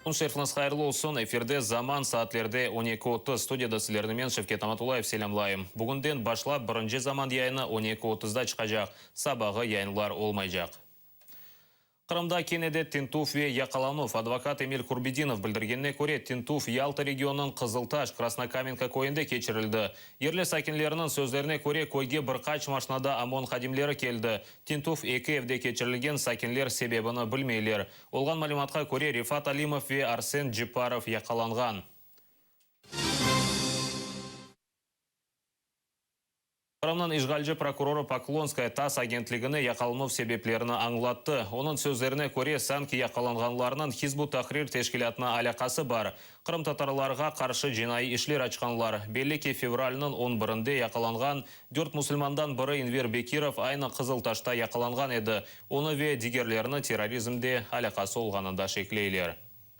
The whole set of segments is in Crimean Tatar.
Kün şerfiñiz hayırlı olsun! Efirde Zaman, saatlerde 12:30. Studiyada sizlerni men, Şevket Amatulayev, selâmlayım. Bugünden başlap birinci Zaman yayını 12:30da çıqacaq. Sabağı yayınlar olmaycaq. Qırımda kene de tintüv ve yaqalanuv. Advokat Emil Kurbedinov bildirgenine köre, tintüv Yalta regionınıñ Qızıltaş, Krasnokamenka, köyünde keçirildi. Yerli sakinleriniñ sözlerine köre, köyge bir qaç maşinada OMON hadimleri keldi. Tintüv eki evde keçirilgen, sakinler sebebini bilmeyler. Olğan malümatqa köre, Refat Alimov ve Arsen Cepparov yaqalanğan. Qırımnıñ işğalci prokurorı Poklonskaya TASS agentligine yaqalanuv sebeplerini añlattı. Onıñ sözlerine köre, sanki yaqalanğanlarnıñ Hizb ut-Tahrir teşkilâtına alâqası bar. Qırımtatarlarğa qarşı cinaiy işler açqanlar. Belli ki, fevralniñ on birinde yaqalanğan dört musulmandan biri Enver Bekirov aynı Qızıltaşta yaqalanğan edi. Onı ve digerlerini terrorizmde alâqası olğanında şekleyler.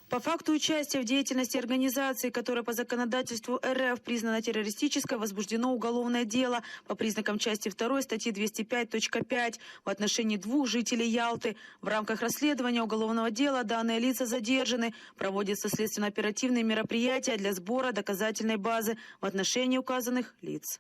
По факту участия в деятельности организации, которая по законодательству РФ признана террористической, возбуждено уголовное дело по признакам части 2 статьи 205.5 в отношении двух жителей Ялты. В рамках расследования уголовного дела данные лица задержаны. Проводятся следственно-оперативные мероприятия для сбора доказательной базы в отношении указанных лиц.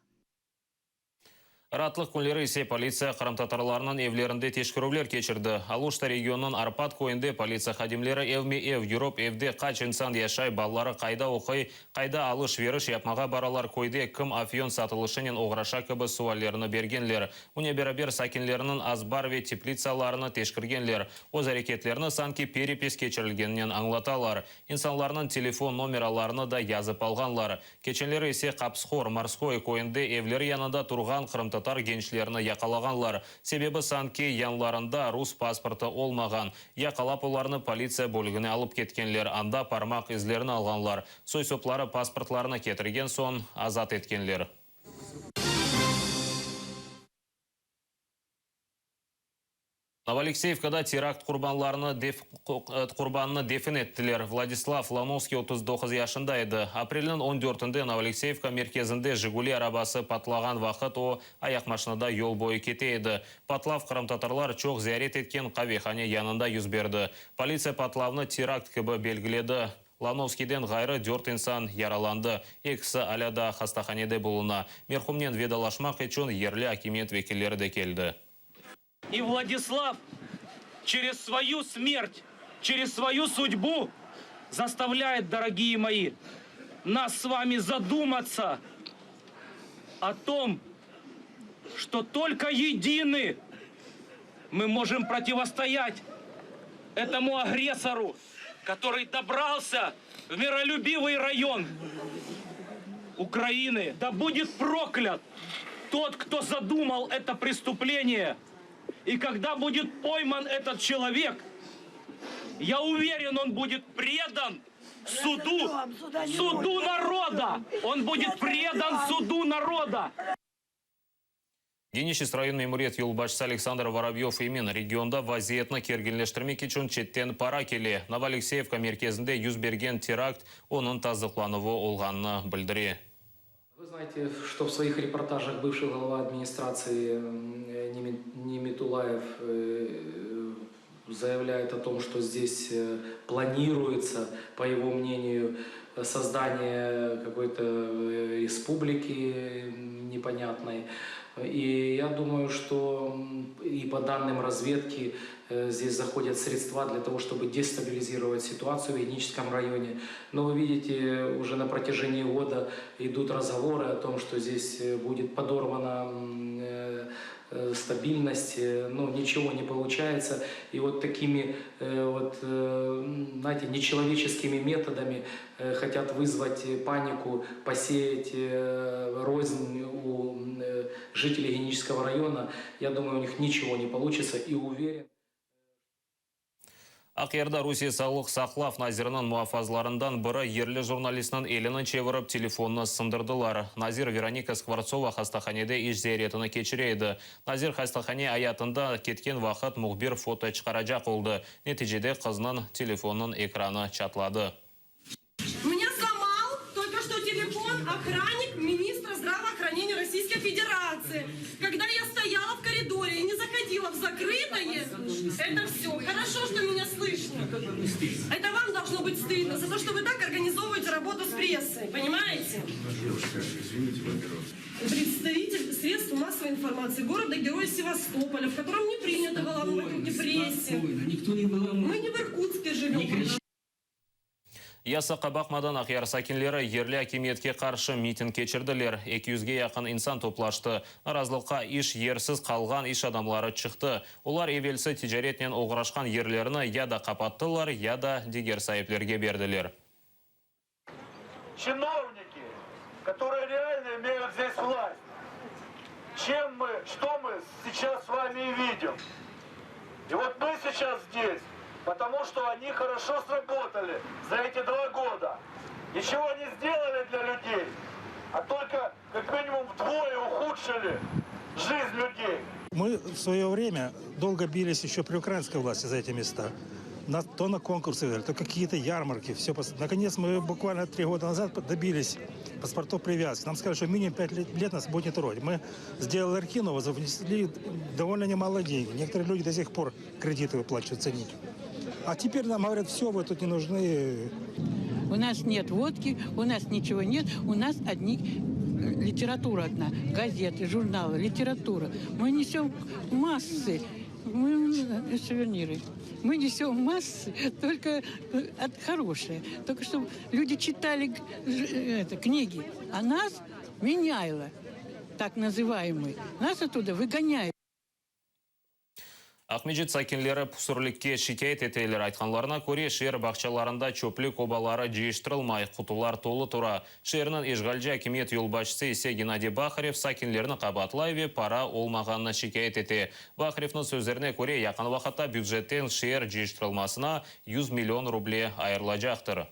Raatlıq künleri ise politsiya qırımtatarlarnıñ evlerinde teşkerüvler keçirdi. Aluşta regionınıñ Arpat köyünde politsiya hadimleri evme-ev yürip, evde qaç insan yaşay, balaları qayda oquy, qayda alış-veriş yapmağa baralar, köyde kim afyon satılışınen oğraşa kibi suallerni bergenler. Bunen beraber sakinlerniñ azbar ve teplitsalarını teşkirgenler. Öz areketlerini sanki perepis keçirilgeninen añlatalar. İnsanlarnıñ telefon nomeralarını da yazıp alğanlar. Keçenleri ise Qapshor, Morskoye, köyünde evleri yanında turğan qırımtatar gençlerini yaqalağanlar. Sebebi sanki yanlarında rus pasportı olmağan. Yaqalap olarnı politsiya bölügine alıp ketkenler, anda parmaq izlerini alğanlar. Soy-sopları pasportlarını ketirgen soñ azat etkenler. Novoalekseyevkada terakt qurbanlarını qurbanını defin ettiler. Vladislav Lonovskiy 39 yaşında edi. Aprelniñ on dörtünde Novoalekseyevka merkezinde Jiguli arabası patlağan vaqıt o, ayaqmaşinada yol boyu kete edi. Patlav qırımtatarlar çoq ziyaret etken qavehane yanında yüz berdi. Politsiya patlavnı terakt kibi belgiledi. Lonovskiyden ğayrı dört insan yaralandı, ekisi alâ daa hastahanede buluna. Merhumnen vedalaşmaq içün yerli akimiyet vekilleri de keldi. И Vladislav через свою смерть, через свою судьбу заставляет, дорогие мои, нас с вами задуматься о том, что только едины мы можем противостоять этому агрессору, который добрался в миролюбивый район Украины. Да будет проклят тот, кто задумал это преступление. И когда будет пойман этот человек, я уверен, он будет предан суду, суду народа. Он будет предан суду народа. Geniçesk rayon memuriyet yolbaşçısı Aleksandr Vorobyov emin, regionda vaziyetni kerginleştirmek içün çetten para kele. Novoalekseyevka merkezinde yüz bergen terakt onıñ tasdıqlanuvı olğanını bildire. Вы знаете, что в своих репортажах бывший глава администрации Неметулаев заявляет о том, что здесь планируется, по его мнению, создание какой-то республики непонятной. И я думаю, что и по данным разведки здесь заходят средства для того, чтобы дестабилизировать ситуацию в Геническом районе. Но вы видите, уже на протяжении года идут разговоры о том, что здесь будет подорвана стабильность, но ничего не получается. И вот такими вот, знаете, нечеловеческими методами хотят вызвать панику, посеять рознь у жителей Генического района. Я думаю, у них ничего не получится и уверен. Aqyarda Rusiye sağlıq saqlav naziriniñ muafazlarından biri yerli jurnalistniñ elini çevirip, telefonnı sındırdılar. Nazir Veronika Skvortsova hastahanede iş ziyaretini keçire edi. Nazir hastahane ayatında ketken vaqıt mühbir foto çıqaracaq oldı. Neticede qıznıñ telefonnıñ ekranı çatladı. Мне сломал только что телефон охранник министра здравоохранения Российской Федерации. Когда я стояла в коридоре и не заходила в закрытое, это все. Хорошо, что меня слышно. Это вам должно быть. быть стыдно за то, что вы так организовываете работу с прессой, понимаете? Девушка, извините, во-первых. Представитель средств массовой информации города-героя Севастополя, в котором не принято выламывать руки прессе. Спокойно, никто не выламывает. Мы не в Иркутске живем. Yasaqqa baqmadan Aqyar sakinleri yerli akimiyetke qarşı miting keçirdiler. 200-ge yaqın insan toplaştı. Narazılıqqa iş yersiz qalğan iş adamları çıqtı. Olar evelsi ticaretnen oğraşqan yerlerini ya da qapattılar, ya da diger saiplerge berdiler. Чиновники, которые реально имеют здесь власть. Чем мы, что мы сейчас с вами и видим? И вот мы сейчас здесь, потому что они хорошо сработали за эти 2 года. Ничего не сделали для людей, а только как минимум вдвое ухудшили жизнь людей. Мы в свое время долго бились еще при украинской власти за эти места. То на конкурсы, то какие-то ярмарки. Все. Наконец, мы буквально 3 года назад добились паспортов привязки. Нам сказали, что минимум 5 лет нас будет не трогать. Мы сделали ларьки новые, внесли довольно немало денег. Некоторые люди до сих пор кредиты выплачивают, ценники. А теперь нам говорят, все, вы тут не нужны. У нас нет водки, у нас ничего нет, у нас одни литература одна, газеты, журналы, литература. Мы несем массы, мы, сувениры. Мы несем массы, только от хорошее. Только чтобы люди читали это, книги. А нас меняйло, так называемый, нас оттуда выгоняют. Aqmescit sakinleri püsürlikke şikâyet eteler. Aytqanlarına köre, şeer bağçalarında çöplük obaları cıyıştırılmay, qutular tolu tura. Şeerniñ işğalci akimiyet yolbaşçısı ise Gennadiy Baharev sakinlerni qabaatlay ve para olmağanını şikâyet ete. Baharevniñ sözlerine köre, yaqın vaqıtta bücetten şeer cıyıştırılmasına 100 million ruble ayırılacaqtır.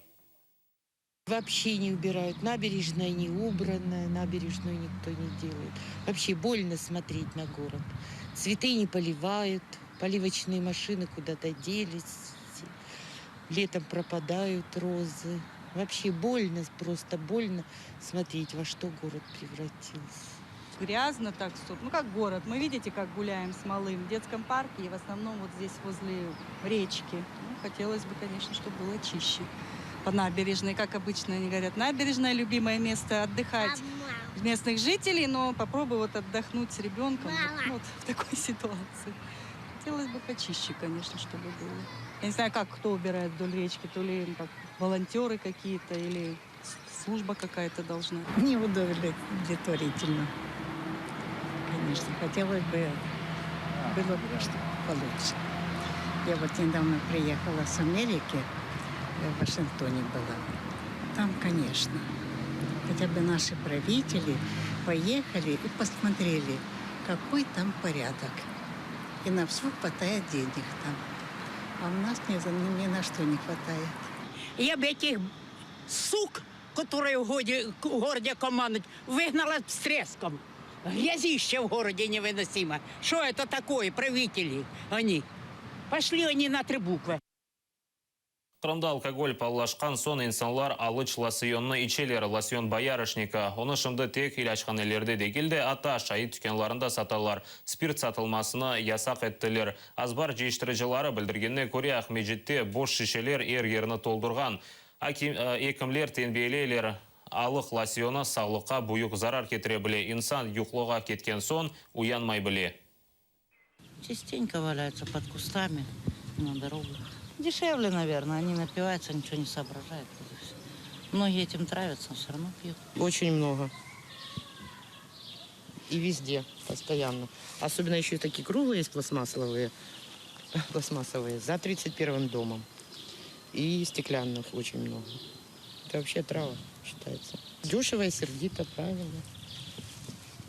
Вообще не убирают. Набережная не убранная, набережную никто не делает. Вообще больно смотреть на город. Цветы не поливают, поливочные машины куда-то делись. Летом пропадают розы. Вообще больно, просто больно смотреть, во что город превратился. Грязно так, стоп. Ну как город. Мы видите, как гуляем с малым в детском парке и в основном вот здесь возле речки. Ну, хотелось бы, конечно, чтобы было чище. По набережной, как обычно они говорят, набережная любимое место отдыхать местных жителей, но попробуй вот отдохнуть с ребенком вот, ну, вот в такой ситуации. Хотелось бы почище, конечно, чтобы было. Я не знаю, как кто убирает вдоль речки, то ли ну, как волонтеры какие-то или служба какая-то должна. Неудовлетворительно. Конечно, хотелось бы, было бы что получше. Я вот недавно приехала с Америки, я в Вашингтоне была. Там, конечно, хотя бы наши правители поехали и посмотрели, какой там порядок. И на все хватает денег там. А у нас ни на что не хватает. Я бы этих сук, которые в городе командуют, выгнала с треском. Грязище в городе невыносимо. Что это такое, правители они? Пошли они на три буквы. Qırımda alkogol paalılaşqan soñ insanlar alıç losyonnı içeler, losyon боярышника. Onı şimdi tek ilâchanelerde degil de, atta aşayt tükânlarında satalar. Spirt satılmasını yasaq ettiler. Azbar cıyıştırıcıları bildirgenine köre Aqmescitte boş şişeler er yerni toldurğan. Ekimler tenbiyeleyler alıq losyonı sağlıqqa büyük zarar ketire bile. İnsan yuquğa ketken soñ uyanmay bile. Частенько валяются под кустами на дорогах. Дешевле, наверное. Они напиваются, ничего не соображают. Вот и всё. Многие этим травятся, но все равно пьют. Очень много. И везде, постоянно. Особенно еще и такие круглые есть пластмассовые, пластмассовые, за 31 домом. И стеклянных очень много. Это вообще отрава считается. Дешево и сердито, правильно.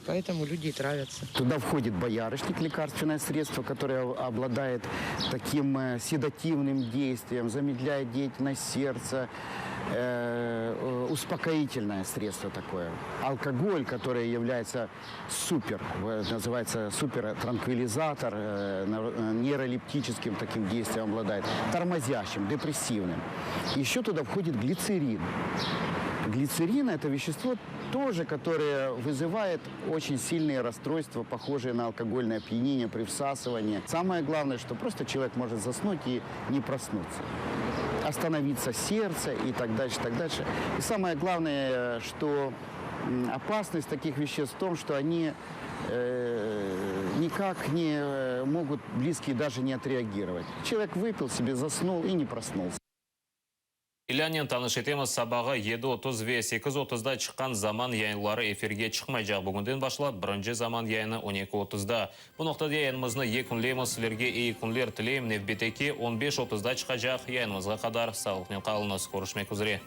Поэтому люди и травятся. Туда входит боярышник, лекарственное средство, которое обладает таким седативным действием, замедляет деятельность сердца, успокоительное средство такое. Алкоголь, который является супер, называется супер транквилизатор, нейролептическим таким действием обладает, тормозящим, депрессивным. Еще туда входит глицерин. Глицерин – это вещество тоже, которое вызывает очень сильные расстройства, похожие на алкогольное опьянение при всасывании. Самое главное, что просто человек может заснуть и не проснуться. остановиться сердце и так дальше, так дальше. И самое главное, что опасность таких веществ в том, что они э, никак не э, могут близкие даже не отреагировать. Человек выпил себе, заснул и не проснулся. İlânnen tanış etemiz, sabağı 7.30 ve 8.30-da çıqqan Zaman yayınları efirge çıqmaycaq. Bugünden başlap birinci Zaman yayını 12.30-da. Bu noqtada yayınımıznı yekünleymiz. Sizlerge eyi künler tileyim. Nevbetteki 15.30-da çıqacaq yayınımızğa qadar sağlıqnen qalıñız. Körüşmek üzre.